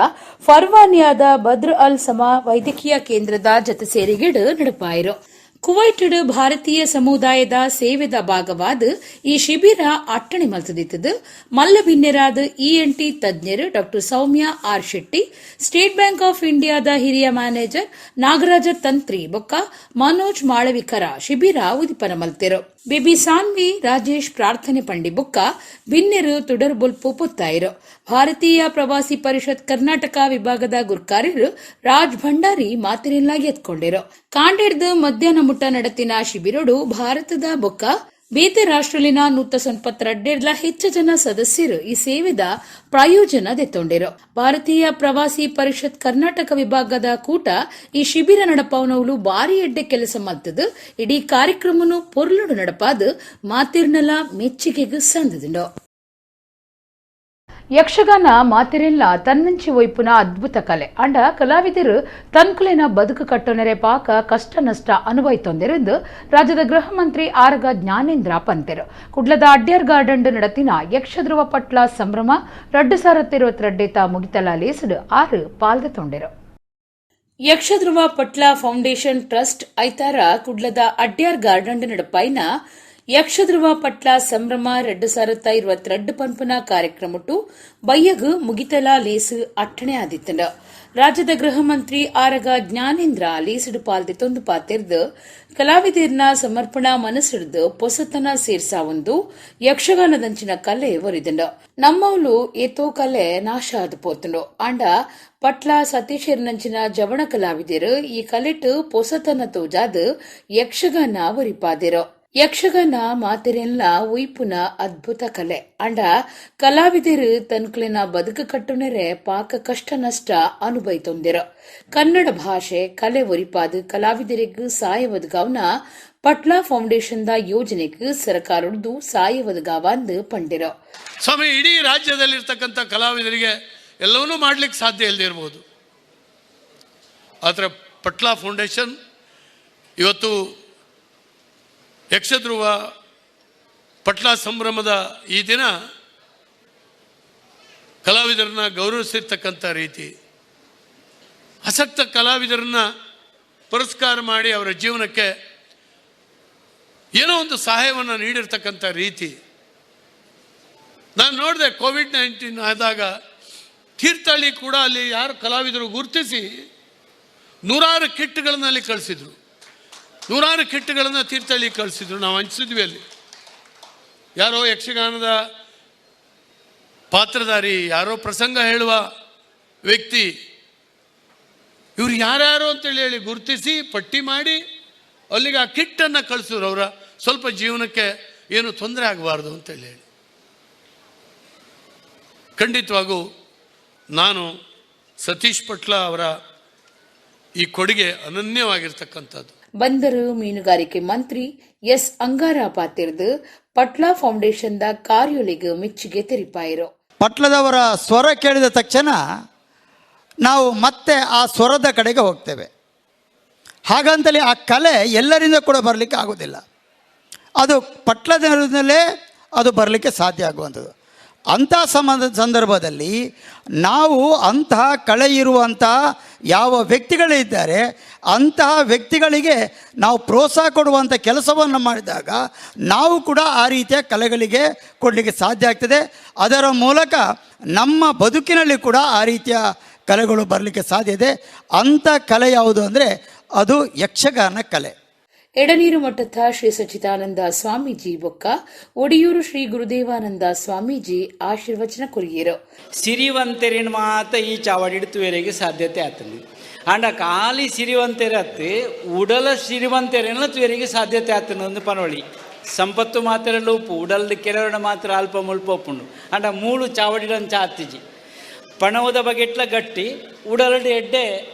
ಫರ್ವಾನಿಯಾದ ಬದ್ರ್ ಅಲ್ ಸಮಾ ವೈದ್ಯಕೀಯ ಕೇಂದ್ರದ ಜೊತೆ ಸೇರಿಗೆಡ್ ನಡಪಾಯರು. ಕುವೈಟ್ ಭಾರತೀಯ ಸಮುದಾಯದ ಸೇವೆದ ಭಾಗವಾದ ಈ ಶಿಬಿರ ಅಟ್ಟಣೆ ಮಲ್ತದಿತ್ತದು. ಮಲ್ಲ ಬಿನ್ನೆರಾದ ಇಎನ್ಟಿ ತಜ್ಞರು doctor Soumya R Shetty, State Bank of ಇಂಡಿಯಾದ ಹಿರಿಯ ಮ್ಯಾನೇಜರ್ ನಾಗರಾಜ ತಂತ್ರಿ ಬೊಕ್ಕ ಮನೋಜ್ ಮಾಳವಿಕರ ಶಿಬಿರ ಉದಿಪನ ಮಲ್ತೆರು. ಬೇಬಿ ಸಾನ್ವಿ ರಾಜೇಶ್ ಪ್ರಾರ್ಥನೆ ಪಂಡಿ ಬೊಕ್ಕ ಬಿನ್ನೆರು ತುಡರ್ ಬೊಲ್ಪು ಪೊತ್ತಾಯಿರು. ಭಾರತೀಯ ಪ್ರವಾಸಿ ಪರಿಷತ್ ಕರ್ನಾಟಕ ವಿಭಾಗದ ಗುರ್ಕಾರ್ಯರು ರಾಜ್ ಭಂಡಾರಿ ಮಾತಿನೆಲ್ಲ ಎತ್ಕೊಂಡಿರು. ಕಾಂಡೆಡ್ದು ಮಧ್ಯಾಹ್ನ ಮುಟ್ಟ ನಡತಿನ ಶಿಬಿರಡು ಭಾರತದ ಬೊಕ್ಕ ಬೇತೆ ರಾಷ್ಟ್ರಲಿನ 192 ಹೆಚ್ಚು ಜನ ಸದಸ್ಯರು ಈ ಸೇವೆದ ಪ್ರಾಯೋಜನ ದೆತ್ತೊಂಡಿರು. ಭಾರತೀಯ ಪ್ರವಾಸಿ ಪರಿಷತ್ ಕರ್ನಾಟಕ ವಿಭಾಗದ ಕೂಟ ಈ ಶಿಬಿರ ನಡಪಾವನವುಲು ಭಾರಿ ಎಡ್ಡೆ ಕೆಲಸ ಮಲ್ತದು. ಇಡೀ ಕಾರ್ಯಕ್ರಮನು ಪೊರ್ಲುಡು ನಡಪಾದ ಮಾತಿರ್ನಲ ಮೆಚ್ಚುಗೆಗೆ ಸಂದದಿಂಡು. ಯಕ್ಷಗಾನ ಮಾತಿರೆಲ್ಲ ತನ್ನಂಚಿ ಒಯ್ಪುನ ಅದ್ಭುತ ಕಲೆ. ಅಂಡ ಕಲಾವಿದರು ತನ್ಕುಲೆನ ಬದುಕು ಕಟ್ಟೊನೆರೆ ಪಾಕ ಕಷ್ಟ ನಷ್ಟ ಅನುಭವಿತೊಂದೆರೆಂದು ರಾಜ್ಯದ ಗೃಹ ಮಂತ್ರಿ ಆರಗ ಜ್ಞಾನೇಂದ್ರ ಪಂತೆರು. ಕುಡ್ಲದ ಅಡ್ಯಾರ್ ಗಾರ್ಡನ್ ನಡತಿನ ಯಕ್ಷಧ್ರುವ ಪಟ್ಲ ಸಂಭ್ರಮ 2022 ಮುಗಿತಲ ಲೇಸಡು 6 ಪಾಲ್ದ ತೊಂಡೆರು. ಯಕ್ಷಧ್ರುವ ಪಟ್ಲ ಫೌಂಡೇಶನ್ ಟ್ರಸ್ಟ್ ಐತಾರ ಕುಡ್ಲದ ಅಡ್ಯಾರ್ ಗಾರ್ಡನ್ ನಡಪಾಯಿನ ಯಕ್ಷಧ್ರುವ ಪಟ್ಲ ಸಂಭ್ರಮ 2022 ಪನ್ಪುನ ಕಾರ್ಯಕ್ರಮಟು ಬಯ್ಯಗ್ ಮುಗಿತಲ ಲೇಸು ಅಟ್ಟಣೆ ಆದಿತ್ತಂಡ. ರಾಜ್ಯದ ಗೃಹ ಮಂತ್ರಿ ಆರಗ ಜ್ಞಾನೇಂದ್ರ ಲೇಸಿಡು ಪಾಲ್ದೆ ತೊಂದು ಪಾತಿರ್ದು ಕಲಾವಿದರ್ನ ಸಮರ್ಪಣಾ ಮನಸ್ಸಿಡ್ದು ಪೊಸತನ ಸೇರ್ಸಾವೊಂದು ಯಕ್ಷಗಾನದಂಚಿನ ಕಲೆ ಒರಿದಂಡ. ನಮ್ಮವ್ಲು ಏತೋ ಕಲೆ ನಾಶ ಆದ್ ಪೋತುಂಡು. ಆಂಡ ಪಟ್ಲ ಸತೀಶರ್ನಂಚಿನ ಜವಣ ಕಲಾವಿದರು ಈ ಕಲೆಟ್ ಪೊಸತನ ತೋಜಾದ್ ಯಕ್ಷಗಾನ ಒರಿಪಾದಿರು. ಯಕ್ಷಗಾನ ಮಾತಿರೆಲ್ಲ ಉಯ್ಪುನ ಅದ್ಭುತ ಕಲೆ. ಅಂಡ ಕಲಾವಿದರು ತನ್ಕುಲಿನ ಬದುಕು ಕಟ್ಟುನೆರೆ ಪಾಕ ಕಷ್ಟ ನಷ್ಟ ಅನುಭವಿತೊಂದಿರು. ಕನ್ನಡ ಭಾಷೆ ಕಲೆ ಒರಿಪಾದ ಕಲಾವಿದರಿಗೂ ಸಾಯ ಒದಗಾವ್ನ ಪಟ್ಲಾ ಫೌಂಡೇಶನ್ the ಯೋಜನೆಗೆ ಸರ್ಕಾರದ್ದು ಸಾಯ ಒದಗಾವಂದು ಪಂಡಿರು. ಸ್ವಾಮಿ, ಇಡೀ ರಾಜ್ಯದಲ್ಲಿರ್ತಕ್ಕಂಥ ಕಲಾವಿದರಿಗೆ ಎಲ್ಲವನ್ನೂ ಮಾಡ್ಲಿಕ್ಕೆ ಸಾಧ್ಯ ಇಲ್ಲದೆ ಇರ್ಬೋದು, ಆದರೆ ಪಟ್ಲಾ ಫೌಂಡೇಶನ್ ಇವತ್ತು ಯಕ್ಷಧ್ರುವ ಪಟ್ಲಾ ಸಂಭ್ರಮದ ಈ ದಿನ ಕಲಾವಿದರನ್ನ ಗೌರವಿಸಿರ್ತಕ್ಕಂಥ ರೀತಿ, ಆಸಕ್ತ ಕಲಾವಿದರನ್ನ ಪುರಸ್ಕಾರ ಮಾಡಿ ಅವರ ಜೀವನಕ್ಕೆ ಏನೋ ಒಂದು ಸಹಾಯವನ್ನು ನೀಡಿರ್ತಕ್ಕಂಥ ರೀತಿ ನಾನು ನೋಡಿದೆ. ಕೋವಿಡ್-19 ಆದಾಗ ತೀರ್ಥಹಳ್ಳಿ ಕೂಡ ಅಲ್ಲಿ ಯಾರು ಕಲಾವಿದರು ಗುರುತಿಸಿ ನೂರಾರು ಕಿಟ್ಗಳನ್ನು ಅಲ್ಲಿ ಕಳಿಸಿದರು. ನೂರಾರು ಕಿಟ್ಗಳನ್ನು ತೀರ್ಥಹಳ್ಳಿ ಕಳಿಸಿದ್ರು. ನಾವು ಹಂಚಿಸಿದ್ವಿ ಅಲ್ಲಿ. ಯಾರೋ ಯಕ್ಷಗಾನದ ಪಾತ್ರಧಾರಿ, ಯಾರೋ ಪ್ರಸಂಗ ಹೇಳುವ ವ್ಯಕ್ತಿ, ಇವ್ರು ಯಾರ್ಯಾರು ಅಂತೇಳಿ ಹೇಳಿ ಗುರುತಿಸಿ ಪಟ್ಟಿ ಮಾಡಿ ಅಲ್ಲಿಗೆ ಆ ಕಿಟ್ಟನ್ನು ಕಳಿಸಿದ್ರು. ಅವರ ಸ್ವಲ್ಪ ಜೀವನಕ್ಕೆ ಏನು ತೊಂದರೆ ಆಗಬಾರ್ದು ಅಂತೇಳಿ ಹೇಳಿ. ಖಂಡಿತವಾಗೂ ನಾನು ಸತೀಶ್ ಪಟ್ಲ ಅವರ ಈ ಕೊಡುಗೆ ಅನನ್ಯವಾಗಿರ್ತಕ್ಕಂಥದ್ದು. ಬಂದರು ಮೀನುಗಾರಿಕೆ ಮಂತ್ರಿ ಎಸ್ ಅಂಗಾರ ಪಾತಿರ್ದು ಪಟ್ಲ ಫೌಂಡೇಶನ್ದ ಕಾರ್ಯೊಲಿಗೆ ಮೆಚ್ಚುಗೆ ತೆರಿಪಾಯಿರು. ಪಟ್ಲದವರ ಸ್ವರ ಕೇಳಿದ ತಕ್ಷಣ ನಾವು ಮತ್ತೆ ಆ ಸ್ವರದ ಕಡೆಗೆ ಹೋಗ್ತೇವೆ. ಹಾಗಂತಲೇ ಆ ಕಲೆ ಎಲ್ಲರಿಂದ ಕೂಡ ಬರಲಿಕ್ಕೆ ಆಗೋದಿಲ್ಲ. ಅದು ಪಟ್ಲದಲ್ಲೇ ಅದು ಬರಲಿಕ್ಕೆ ಸಾಧ್ಯ ಆಗುವಂಥದ್ದು. ಅಂಥ ಸಂದರ್ಭದಲ್ಲಿ ನಾವು ಅಂತಹ ಕಲೆ ಇರುವಂಥ ಯಾವ ವ್ಯಕ್ತಿಗಳಿದ್ದಾರೆ ಅಂತಹ ವ್ಯಕ್ತಿಗಳಿಗೆ ನಾವು ಪ್ರೋತ್ಸಾಹ ಕೊಡುವಂಥ ಕೆಲಸವನ್ನು ಮಾಡಿದಾಗ ನಾವು ಕೂಡ ಆ ರೀತಿಯ ಕಲೆಗಳಿಗೆ ಕೊಡಲಿಕ್ಕೆ ಸಾಧ್ಯ ಆಗ್ತದೆ. ಅದರ ಮೂಲಕ ನಮ್ಮ ಬದುಕಿನಲ್ಲಿ ಕೂಡ ಆ ರೀತಿಯ ಕಲೆಗಳು ಬರಲಿಕ್ಕೆ ಸಾಧ್ಯ ಇದೆ. ಅಂಥ ಕಲೆ ಯಾವುದು ಅಂದರೆ ಅದು ಯಕ್ಷಗಾನ ಕಲೆ. ಎಡನೀರು ಮಠದ ಶ್ರೀ ಸಚ್ಚಿದಾನಂದ ಸ್ವಾಮೀಜಿ ಬೊಕ್ಕ ಒಡಿಯೂರು ಶ್ರೀ ಗುರುದೇವಾನಂದ ಸ್ವಾಮೀಜಿ ಆಶೀರ್ವಚನ ಕೊರಿಯರು. ಸಿರಿವಂತೆರಿನ ಮಾತ ಈ ಚಾವಡಿಡ್ ತುವೆರೆಗೆ ಸಾಧ್ಯತೆ ಆತಂದು. ಆಂಡ ಖಾಲಿ ಸಿರಿವಂತೆರತ್ತು ಉಡಲ ಸಿರಿವಂತೆರೆನ ತುವೆರಿಗೆ ಸಾಧ್ಯತೆ ಆತನ ಒಂದು ಪನೊಳಿ. ಸಂಪತ್ತು ಮಾತ್ರ ಉಪ್ಪು ಉಡಲ್ದ ಕೆಲವರನ್ನ ಮಾತ್ರ ಅಲ್ಪ ಮುಲ್ಪ ಉಪ್ಪುಂಡು. ಆಂಡ ಮೂಳು ಚಾವಡಿಡಂಚ ಆತಿಜಿ ಪಣವದ ಬಗೆಟ್ಲ ಗಟ್ಟಿ ಉಡಲಡು ಎಡ್ಡೆ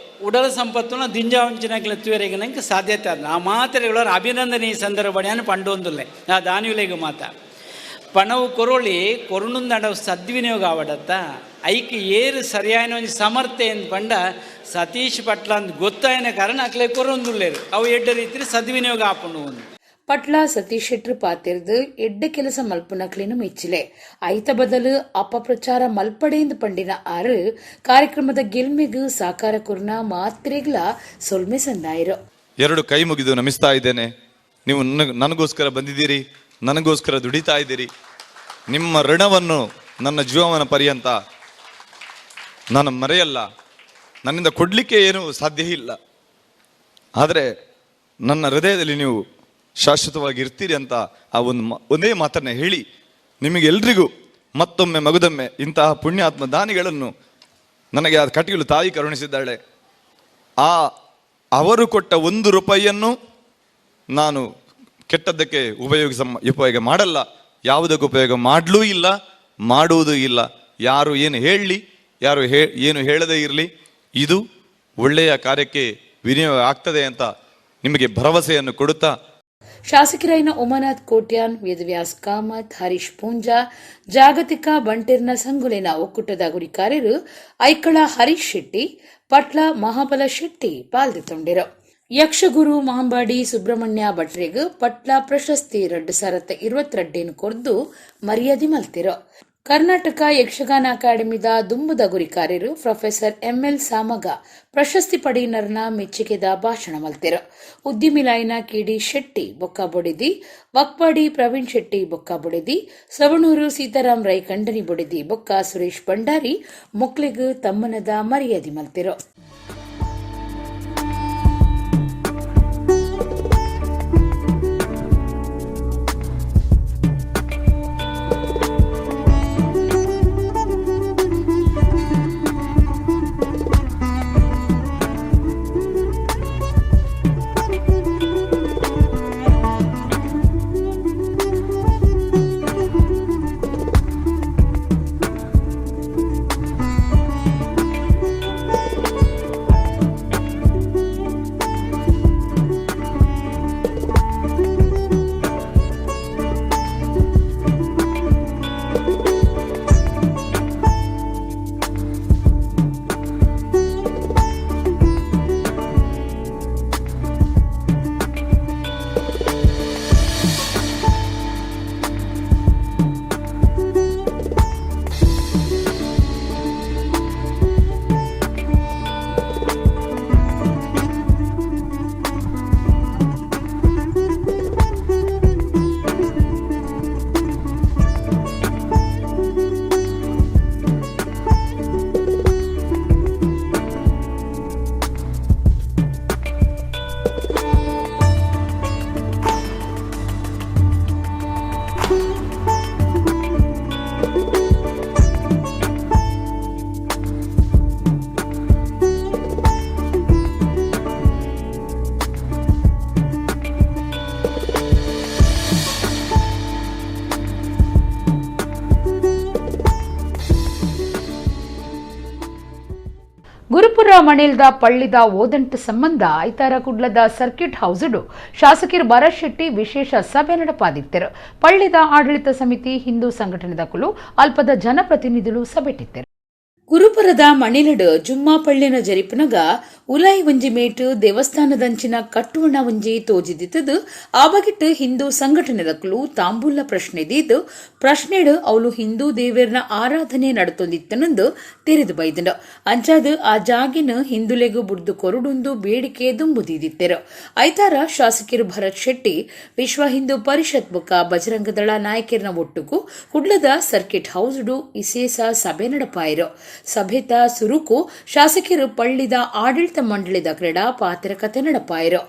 ಉಡಲ ಸಂಪತ್ತುನ ದಿಂಜಾವಂಚಿನಕ್ಲೆ ತುವೆರೆಗೆ ನಂಗೆ ಸಾಧ್ಯತೆ ಆದ. ಆ ಮಾತ್ರೆಗಳ ಅಭಿನಂದನೆ ಈ ಸಂದರ್ಭ ಪಂಡೊಂದುಲ್ಲೆ ಆ ದಾನಿಯುಲೆಗೆ ಮಾತ ಪಣವು ಕೊರೊಳಿ ಕೊರುಣುಂದಡ ಸದ್ವಿನಿಯೋಗ ಆವಡತ್ತ ಐಕ್ ಏರು ಸರಿಯಾಯಿನ ಒಂಜಿ ಸಮರ್ಥೆ ಎಂದು ಪಂಡ ಸತೀಶ್ ಪಟ್ಲ ಅಂದ್ ಗೊತ್ತಾಯಿನ ಕಾರಣ ಅಕ್ಲೆ ಕೊರೊಂದುಲ್ಲೇರು ಅವು ಎಡ್ಡೆ ರೀತಿ ಸದ್ವಿನಿಯೋಗ ಆಪುಂಡು ಒಂದು. ಪಟ್ಲ ಸತೀಶ್ ಶೆಟ್ರು ಪಾತಿರ್ದು ಎಡ್ಡೆ ಕೆಲಸ ಮಲ್ಪುನಕ್ಲೇನು ಮೆಚ್ಚಿಲೆ. ಐತ ಬದಲು ಅಪಪ್ರಚಾರ ಮಲ್ಪಡೇಂದು ಪಂಡಿನ ಆರು ಕಾರ್ಯಕ್ರಮದ ಗೆಲ್ಮೆಗು ಸಾಕಾರ ಕುರ್ನ ಮಾತ್ರೆಗ್ಲ ಸೊಲ್ಮೆ ಸಂದಾಯಿರು. ಎರಡು ಕೈ ಮುಗಿದು ನಮಿಸ್ತಾ ಇದ್ದೇನೆ. ನೀವು ನನಗೋಸ್ಕರ ಬಂದಿದ್ದೀರಿ, ನನಗೋಸ್ಕರ ದುಡಿತಾ ಇದ್ದೀರಿ. ನಿಮ್ಮ ಋಣವನ್ನು ನನ್ನ ಜೀವಮಾನ ಪರ್ಯಂತ ನಾನು ಮರೆಯಲ್ಲ. ನನ್ನಿಂದ ಕೊಡಲಿಕ್ಕೆ ಏನೂ ಸಾಧ್ಯ ಇಲ್ಲ, ಆದರೆ ನನ್ನ ಹೃದಯದಲ್ಲಿ ನೀವು ಶಾಶ್ವತವಾಗಿ ಇರ್ತೀರಿ ಅಂತ ಆ ಒಂದು ಒಂದೇ ಮಾತನ್ನು ಹೇಳಿ ನಿಮಗೆಲ್ರಿಗೂ ಮತ್ತೊಮ್ಮೆ ಮಗುದೊಮ್ಮೆ ಇಂತಹ ಪುಣ್ಯಾತ್ಮ ದಾನಿಗಳನ್ನು ನನಗೆ ಆ ಕಟೀಲು ತಾಯಿ ಕರುಣಿಸಿದ್ದಾಳೆ. ಆ ಅವರು ಕೊಟ್ಟ 1 ರೂಪಾಯಿಯನ್ನು ನಾನು ಕೆಟ್ಟದ್ದಕ್ಕೆ ಉಪಯೋಗ ಮಾಡಲ್ಲ, ಯಾವುದಕ್ಕೂ ಉಪಯೋಗ ಮಾಡಲೂ ಇಲ್ಲ, ಮಾಡುವುದೂ ಇಲ್ಲ. ಯಾರು ಏನು ಹೇಳಲಿ, ಯಾರು ಏನು ಹೇಳದೇ ಇರಲಿ, ಇದು ಒಳ್ಳೆಯ ಕಾರ್ಯಕ್ಕೆ ವಿನಿಯೋಗ ಆಗ್ತದೆ ಅಂತ ನಿಮಗೆ ಭರವಸೆಯನ್ನು ಕೊಡುತ್ತಾ. ಶಾಸಕರಾಯಿನ ಉಮಾನಾಥ್ ಕೋಟ್ಯಾನ್, ವೇದವ್ಯಾಸ್ ಕಾಮತ್, ಹರೀಶ್ ಪೂಂಜಾ, ಜಾಗತಿಕ ಬಂಟೆರ್ನ ಸಂಗುಲಿನ ಒಕ್ಕೂಟದ ಗುರಿಕಾರರು ಐಕಳ ಹರೀಶ್ ಶೆಟ್ಟಿ, ಪಟ್ಲ ಮಹಾಬಲ ಶೆಟ್ಟಿ ಪಾಲ್ದಿತ್ತೊಂಡಿರು. ಯಕ್ಷಗುರು ಮಾಂಬಾಡಿ ಸುಬ್ರಹ್ಮಣ್ಯ ಭಟ್ರೆಗ್ ಪಟ್ಲ ಪ್ರಶಸ್ತಿ 2022 ಕೊರ್ದು ಮರ್ಯಾದೆ ಮಲ್ತಿರು. ಕರ್ನಾಟಕ ಯಕ್ಷಗಾನ ಅಕಾಡೆಮಿದ ದುಂಬುದ ಗುರಿಕಾರ್ಯರು ಪ್ರೊಫೆಸರ್ ಎಂಎಲ್ ಸಾಮಗ ಪ್ರಶಸ್ತಿ ಪಡೆಯಿನರ್ನ ಮೆಚ್ಚುಗೆದ ಭಾಷಣ ಮಲ್ತಿರು. ಉದ್ಯಮಿಲಾಯಿನ ಕೆಡಿ ಶೆಟ್ಟಿ ಬೊಕ್ಕ ಬೊಡಿದಿ, ವಕ್ಪಾಡಿ ಪ್ರವೀಣ್ ಶೆಟ್ಟಿ ಬೊಕ್ಕ ಬೊಡಿದಿ, ಸವಣೂರು ಸೀತಾರಾಮ್ ರೈ ಕಂಡನಿ ಬೊಡಿದಿ ಬೊಕ್ಕ ಸುರೇಶ್ ಭಂಡಾರಿ ಮೊಕ್ಲೆಗ್ ತಮ್ಮನದ ಮರ್ಯಾದೆ ಮಲ್ತಿರು. ಗುರುಪುರ ಮಣೇಲ್ದ ಪಳ್ಳಿದ ಓದಂಟು ಸಂಬಂಧ ಐತಾರ ಕುಡ್ಲದ ಸರ್ಕ್ಯೂಟ್ ಹೌಸ್ಡು ಶಾಸಕರು ಭರತ್ ಶೆಟ್ಟಿ ವಿಶೇಷ ಸಭೆ ನಡಪಾದಿತ್ತರು. ಪಳ್ಳಿದ ಆಡಳಿತ ಸಮಿತಿ, ಹಿಂದೂ ಸಂಘಟನೆದ ಕುಲು ಅಲ್ಪದ ಜನಪ್ರತಿನಿಧಿಗಳು ಸಭೆಟ್ಟಿತ್ತರು. ಗುರುಪುರದ ಮಣಿಲಡು ಜುಮ್ಮಾ ಪಳ್ಳಿನ ಜರಿಪುನಗ ಉಲಾಯಿ ಒಂಜಿ ಮೇಟು ದೇವಸ್ಥಾನದಂಚಿನ ಕಟ್ಟುವಣ ಒಂಜಿ ತೋಜಿದಿತ್ತದು. ಆ ಬಗೆಟ್ ಹಿಂದೂ ಸಂಘಟನೆದಕ್ಲು ತಾಂಬೂಲ ಪ್ರಶ್ನೆ ದೀದು ಪ್ರಶ್ನೆಡು ಅವಳು ಹಿಂದೂ ದೇವರ್ನ ಆರಾಧನೆ ನಡತೊಂದಿತ್ತನಂದು ತೆರೆದು ಬೈದನು. ಅಂಚಾದು ಆ ಜಾಗಿನ ಹಿಂದುಲೆಗು ಬುಡ್ದು ಕೊರುಡುಂದು ಬೇಡಿಕೆ ದುಂಬುದೀದಿತ್ತೆರು. ಐತಾರ ಶಾಸಕರು ಭರತ್ ಶೆಟ್ಟಿ ವಿಶ್ವ ಹಿಂದೂ ಪರಿಷತ್ ಬುಕ್ಕ ಬಜರಂಗದಳ ನಾಯಕರ್ನ ಒಟ್ಟುಕು ಕುಡ್ಲದ ಸರ್ಕಿಟ್ ಹೌಸ್ಡು ಇಸೇಸ ಸಭೆ ನಡಪಾಯಿರು. ಸಭೆತ ಸುರುಕು ಶಾಸಕರು ಪಳ್ಳಿದ ಆಡಳಿತ ಮಂಡಳಿದ ಕ್ರೀಡಾ ಪಾತ್ರಕತೆ ನಡಪಾಯಿರು.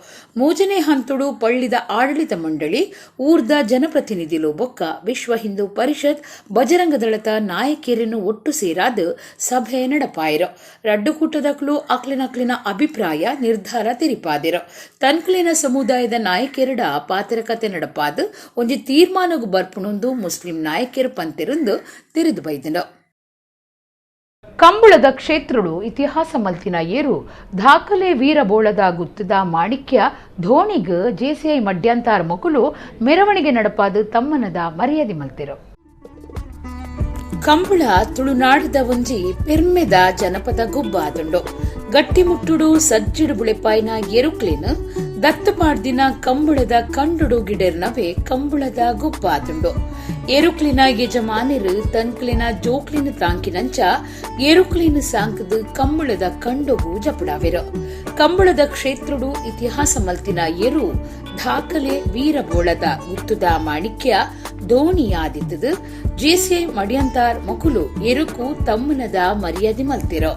ಮೂಜನೇ ಹಂತುಡು ಪಳ್ಳಿದ ಆಡಳಿತ ಮಂಡಳಿ ಊರ್ದ ಜನಪ್ರತಿನಿಧಿಲು ಬೊಕ್ಕ ವಿಶ್ವ ಹಿಂದೂ ಪರಿಷತ್ ಬಜರಂಗದಳತ ನಾಯಕಿಯರನ್ನು ಒಟ್ಟು ಸೇರಾದ ಸಭೆ ನಡಪಾಯಿರು. ರಡ್ಡುಕೂಟದಕ್ಲು ಅಕ್ಲಿನಕ್ಲಿನ ಅಭಿಪ್ರಾಯ ನಿರ್ಧಾರ ತೆರಿಪಾದಿರು. ತನ್ಕುಲಿನ ಸಮುದಾಯದ ನಾಯಕಿಯರಡ ಪಾತ್ರಕತೆ ನಡಪಾದ ಒಂಜಿ ತೀರ್ಮಾನಗು ಬರ್ಪುಣೊಂದು ಮುಸ್ಲಿಂ ನಾಯಕಿಯರು ಪಂತೆರುಂದು ತೆರೆದು ಬೈದನು. ಕಂಬುಳದ ಕ್ಷೇತ್ರಡು ಇತಿಹಾಸ ಮಲ್ತಿನ ಏರು ದಾಖಲೆ ವೀರಬೋಳದ ಗುತ್ತದ ಮಾಣಿಕ್ಯ ಧೋಣಿಗ್ ಜೆಸಿಐ ಮಡ್ಯಾಂತಾರ್ ಮೊಕುಲು ಮೆರವಣಿಗೆ ನಡಪಾದ ತಮ್ಮನದ ಮರ್ಯಾದೆ ಮಲ್ತಿರು. ಕಂಬುಳ ತುಳುನಾಡದ ಒಂಜಿ ಪೆರ್ಮೆದ ಜನಪದ ಗುಬ್ಬಾದುಂಡು. ಗಟ್ಟಿಮುಟ್ಟುಡು ಸಜ್ಜಿಡು ಬುಳೆಪಾಯಿನ ಎರುಕ್ಲಿನ ದತ್ತು ಪಾಡ್ದಿನ ಕಂಬುಳದ ಕಂಡುಡು ಗಿಡರ್ನವೇ ಕಂಬುಳದ ಗುಬ್ಬಾದುಂಡು. ಎರುಕ್ಲಿನ ಯಜಮಾನರು ತನ್ಕ್ಲಿನ ಜೋಕ್ಲಿನ ತಾಂಕಿನಂಚ ಎರುಕ್ಲಿನ ಸಾಂಕದ ಕಂಬುಳದ ಕಂಡುಗು ಜಪುಡಾವಿರು. ಕಂಬುಳದ ಕ್ಷೇತ್ರಡು ಇತಿಹಾಸ ಮಲ್ತಿನ ಎರು ದಾಖಲೆ ವೀರಬೋಳದ ಗುತ್ತುದ ಮಾಣಿಕ್ಯ ಧೋಣಿಯಾದಿತ್ತದು. ಜೆಸಿಐ ಮಡಿಯಂತಾರ್ ಮೊಕುಲು ಎರುಕು ತಮ್ಮನದ ಮರ್ಯಾದೆ ಮಲ್ತಿರೋ.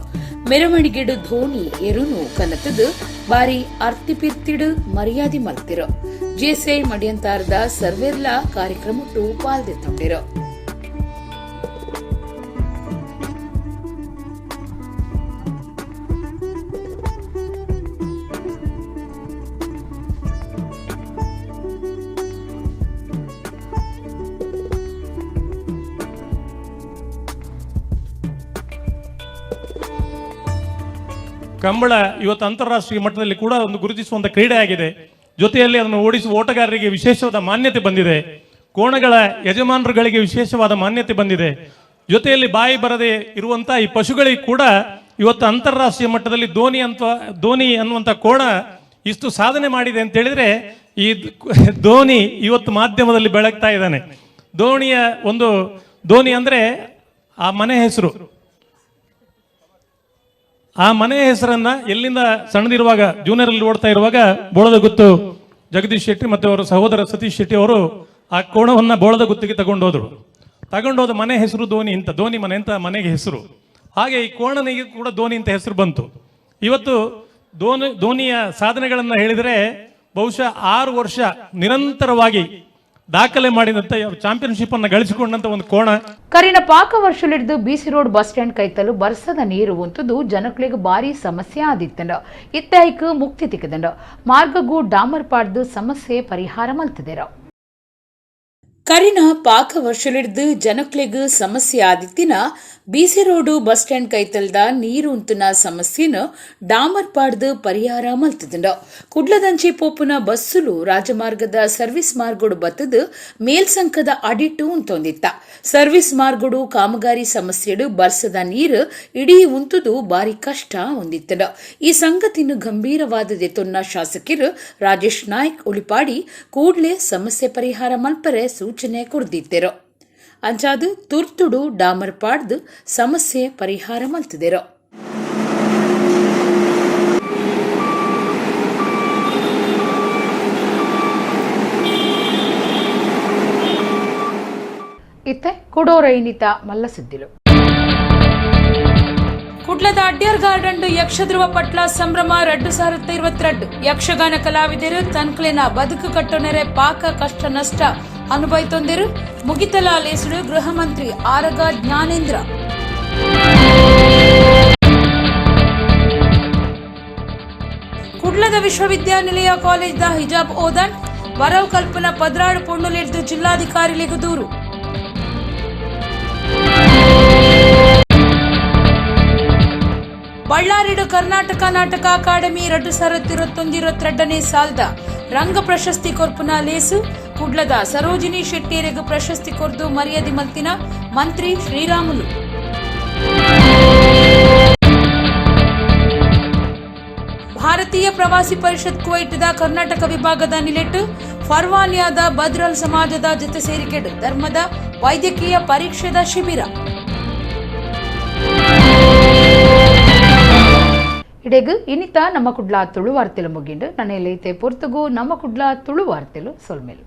ಮೆರವಣಿಗೆಡು ಧೋನಿ ಎರುನು ಕನತದು ಬಾರಿ ಅರ್ತಿಪಿರ್ತಿಡು ಮರ್ಯಾದೆ ಮಲ್ತಿರೋ. ಜೆಸಿಐ ಮಡಿಯಂತಾರದ ಸರ್ವೆರ್ಲಾ ಕಾರ್ಯಕ್ರಮಟ್ಟು ಪಾಲ್ದೆತ್ತೊಂಡಿರೋ. ಕಂಬಳ ಇವತ್ತು ಅಂತಾರಾಷ್ಟ್ರೀಯ ಮಟ್ಟದಲ್ಲಿ ಕೂಡ ಒಂದು ಗುರುತಿಸುವಂಥ ಕ್ರೀಡೆ ಆಗಿದೆ. ಜೊತೆಯಲ್ಲಿ ಅದನ್ನು ಓಡಿಸುವ ಓಟಗಾರರಿಗೆ ವಿಶೇಷವಾದ ಮಾನ್ಯತೆ ಬಂದಿದೆ, ಕೋಣಗಳ ಯಜಮಾನರುಗಳಿಗೆ ವಿಶೇಷವಾದ ಮಾನ್ಯತೆ ಬಂದಿದೆ. ಜೊತೆಯಲ್ಲಿ ಬಾಯಿ ಬರದೆ ಇರುವಂಥ ಈ ಪಶುಗಳಿಗೆ ಕೂಡ ಇವತ್ತು ಅಂತಾರಾಷ್ಟ್ರೀಯ ಮಟ್ಟದಲ್ಲಿ ಧೋನಿ ಅನ್ನುವಂಥ ಕೋಣ ಇಷ್ಟು ಸಾಧನೆ ಮಾಡಿದೆ ಅಂತ ಹೇಳಿದ್ರೆ ಈ ಧೋನಿ ಇವತ್ತು ಮಾಧ್ಯಮದಲ್ಲಿ ಬೆಳಗ್ತಾ ಇದ್ದಾನೆ. ಧೋನಿ ಅಂದರೆ ಆ ಮನೆ ಹೆಸರು. ಆ ಮನೆಯ ಹೆಸರನ್ನ ಎಲ್ಲಿಂದ ಸಣ್ಣದಿರುವಾಗ ಜೂನಿಯರ್ ಅಲ್ಲಿ ಓಡ್ತಾ ಇರುವಾಗ ಬೋಳದ ಗುತ್ತು ಜಗದೀಶ್ ಶೆಟ್ಟಿ ಮತ್ತು ಅವರ ಸಹೋದರ ಸತೀಶ್ ಶೆಟ್ಟಿ ಅವರು ಆ ಕೋಣವನ್ನು ಬೋಳದ ಗುತ್ತಿಗೆ ತಗೊಂಡೋದ್ರು. ತಗೊಂಡೋದ ಮನೆ ಹೆಸರು ಧೋನಿ ಅಂತ, ಧೋನಿ ಮನೆ ಅಂತ ಮನೆಗೆ ಹೆಸರು. ಹಾಗೆ ಈ ಕೋಣನಿಗೆ ಕೂಡ ಧೋನಿ ಅಂತ ಹೆಸರು ಬಂತು. ಇವತ್ತು ಧೋನಿಯ ಸಾಧನೆಗಳನ್ನು ಹೇಳಿದರೆ ಬಹುಶಃ 6 ವರ್ಷ ನಿರಂತರವಾಗಿ ದಾಖಲೆ ಮಾಡಿದಂಥ ಚಾಂಪಿಯನ್ಶಿಪ್ ಅನ್ನು ಗಳಿಸಿಕೊಂಡಂತ ಒಂದು ಕೋಣ. ಕರಿನ ಪಾಕ ವರ್ಷಲಿಡ್ದು ಬಿಸಿ ರೋಡ್ ಬಸ್ ಸ್ಟ್ಯಾಂಡ್ ಕೈತಲು ಬರ್ಸದ ನೀರು ಉಂಟುದು ಜನಗಳಿಗೆ ಭಾರಿ ಸಮಸ್ಯೆ ಆದಿತ್ತಂಡ. ಇತ್ತೈಕ್ ಮುಕ್ತಿ ತಿಕ್ಕದಂಡ ಮಾರ್ಗಗೂ ಡಾಮರ್ ಪಾಡ್ದು ಸಮಸ್ಯೆ ಪರಿಹಾರ ಮಲ್ತದಿರ. ಕರಿನ ಪಾಕ ವರ್ಷಲಿಡ್ದು ಜನಕ್ಲೆಗ್ ಸಮಸ್ಯೆ ಆದಿತ್ತಿನ ಬಿಸಿ ರೋಡು ಬಸ್ ಸ್ಟ್ಯಾಂಡ್ ಕೈತಲ್ದ ನೀರು ಉಂತುನ ಸಮಸ್ಯೆನ ಡಾಮರ್ ಪಾಡ್ದು ಪರಿಹಾರ ಮಲ್ತದಂಡ. ಕುಡ್ಲದಂಚಿ ಪೋಪುನ ಬಸ್ಸುಲು ರಾಜಮಾರ್ಗದ ಸರ್ವಿಸ್ ಮಾರ್ಗೋಡು ಬತ್ತದು ಮೇಲ್ಸಂಕದ ಅಡಿಟ್ಟು ಉಂತೊಂದಿತ್ತ. ಸರ್ವಿಸ್ ಮಾರ್ಗೋಡು ಕಾಮಗಾರಿ ಸಮಸ್ಯೆಡು ಬರ್ಸದ ನೀರು ಇಡೀ ಉಂತುದು ಬಾರಿ ಕಷ್ಟ ಹೊಂದಿತ್ತಂಡ. ಈ ಸಂಗತಿಯನ್ನು ಗಂಭೀರವಾದದೆ ತೊನ್ನ ಶಾಸಕರು ರಾಜೇಶ್ ನಾಯ್ಕ್ ಉಳಿಪಾಡಿ ಕೂಡ್ಲೆ ಸಮಸ್ಯೆ ಪರಿಹಾರ ಮಲ್ಪರೆ ಸೂಚನೆ ಕೊಡ್ದಿತ್ತೆರೋ. ಅಂಚಾದು ತುರ್ತುಡು ಡಾಮರ್ ಪಾಡ್ದು ಸಮಸ್ಯೆ ಪರಿಹಾರ ಮಲ್ತದೆರೋ. ಇತ್ತೆ ಕುಡೋರೈನಿತ ಮಲ್ಲಸಿದ್ದಿಲು. ಕುಡ್ಲದ ಅಡ್ಯಾರ್ ಗಾರ್ಡನ್ ಯಕ್ಷಧ್ರುವ ಪಟ್ಲ ಸಂಭ್ರಮ 2022. ಯಕ್ಷಗಾನ ಕಲಾವಿದರು ತನ್ಕುಲೆನ ಬದುಕು ಕಟ್ಟೊನೆರೆ ಪಾಕ ಕಷ್ಟ ನಷ್ಟ ಅನುಭವಿತೊಂದಿರು. ಮುಗಿತಲ ಲೇಸುಡು ಗೃಹ ಮಂತ್ರಿ ಆರಗ ಜ್ಞಾನೇಂದ್ರ. ಕುಡ್ಲದ ವಿಶ್ವವಿದ್ಯಾನಿಲಯ ಕಾಲೇಜ್ದ ಹಿಜಾಬ್ ಓದನ್ ವರವ್ ಕಲ್ಪನಾ 16 ಪೊಣ್ಣುಲಿಡ್ದು ಜಿಲ್ಲಾಧಿಕಾರಿಗಳಿಗೂ ದೂರು. ಬಳ್ಳಾರಿಡು ಕರ್ನಾಟಕ ನಾಟಕ ಅಕಾಡೆಮಿ 2021-22ನೇ ಸಾಲ್ದ ರಂಗ ಪ್ರಶಸ್ತಿ ಕೊರ್ಪುನ ಲೇಸು ಕುಡ್ಲದ ಸರೋಜಿನಿ ಶೆಟ್ಟಿಯರಿಗೆ ಪ್ರಶಸ್ತಿ ಕೊರ್ದು ಮರ್ಯಾದೆ ಮಲ್ತಿನ ಮಂತ್ರಿ ಶ್ರೀರಾಮುಲು. ಭಾರತೀಯ ಪ್ರವಾಸಿ ಪರಿಷತ್ ಕುವೈಟ್ದ ಕರ್ನಾಟಕ ವಿಭಾಗದ ನಿಲೆಟ್ ಫರ್ವಾನಿಯಾದ ಬದ್ರಲ್ ಸಮಾಜದ ಜೊತೆ ಸೇರಿಕೆಡು ಧರ್ಮದ ವೈದ್ಯಕೀಯ ಪರೀಕ್ಷೆದ ಶಿಬಿರ. ಇಡೆಗ್ ಇನಿತ ನಮ್ಮ ಕುಡ್ಲ ತುಳು ವಾರ್ತೆಲು ಮುಗಿಂಡು. ನನ್ನೆಲ್ಲೈತೆ ಪೊರ್ತುಗು ನಮ್ಮ ಕುಡ್ಲ ತುಳು ವಾರ್ತೆಲು ಸೊಲ್ಮೆಲು.